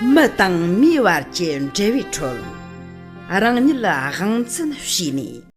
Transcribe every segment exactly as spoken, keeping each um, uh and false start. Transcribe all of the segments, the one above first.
མི་དང་མིའི་བར་གྱི་འབྲེལ་བའི་ཁྲོད། རང་ཉིད་དབང་བཙན་བྱས་ནས།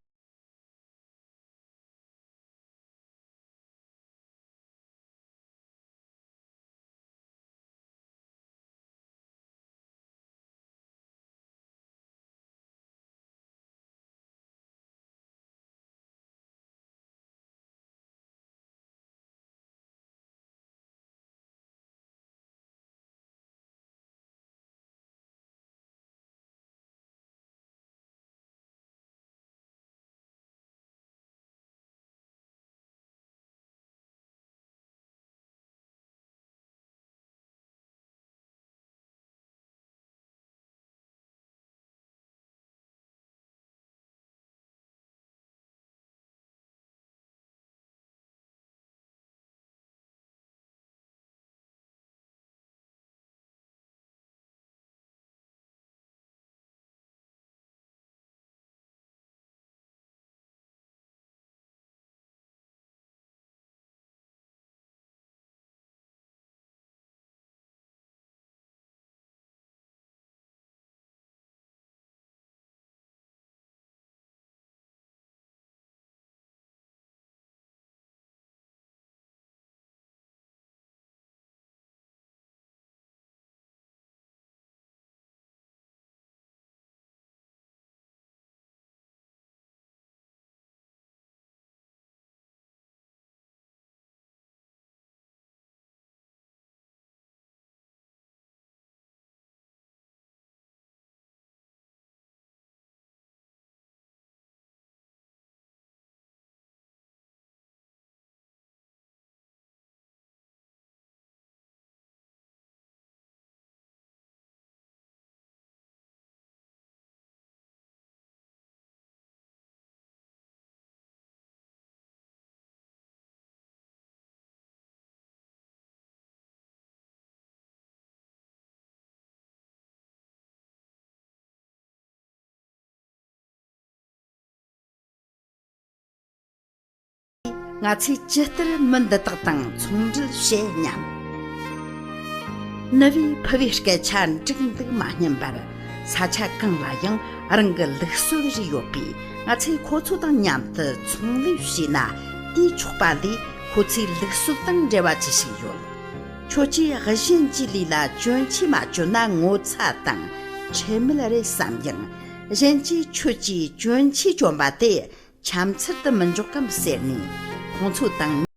ང་ཚོས་ཇི་ལྟར་མི་འདི་དག་དང་ཚོང་འབྲེལ་བྱེད་སྙམ། ནུ་བོས་ཕུ་བོའི་སྐད་ཆ་འགྲིག་འདུག་མ་སྙམ་པར། ས་ཆ་གང་ལ་ཡང་རང་གི་ལུགས་སྲོལ་རེ་ཡོད་པས། ང་ཚོས་ཁོ་ཚོ་དང་མཉམ་དུ་ཚོང་ལས་བྱས་ན་དེས་ཆོག་པ་ལས། ཁོ་ཚོའི་ལུགས་སྲོལ་དང་འབྲེལ་བ་ཅི་ཞིག་ཡོད། ཁྱོད་ཀྱིས་གཞན་གྱི་ལུས་ལ་གྱོན་ཆས་མ་གྱོན་ན་ངོ་ཚ་དང་ཁྲེལ་མེད་རེད་བསམ་ཡང་། གཞན་གྱིས་ཁྱོད་ཀྱིས་གྱོན་ཆས་གྱོན་པ་དེ་ཆ་མཚར་དུ་མི་འཇོག་གམ་ཟེར་ནས། ཁོང་ཚོ་དང་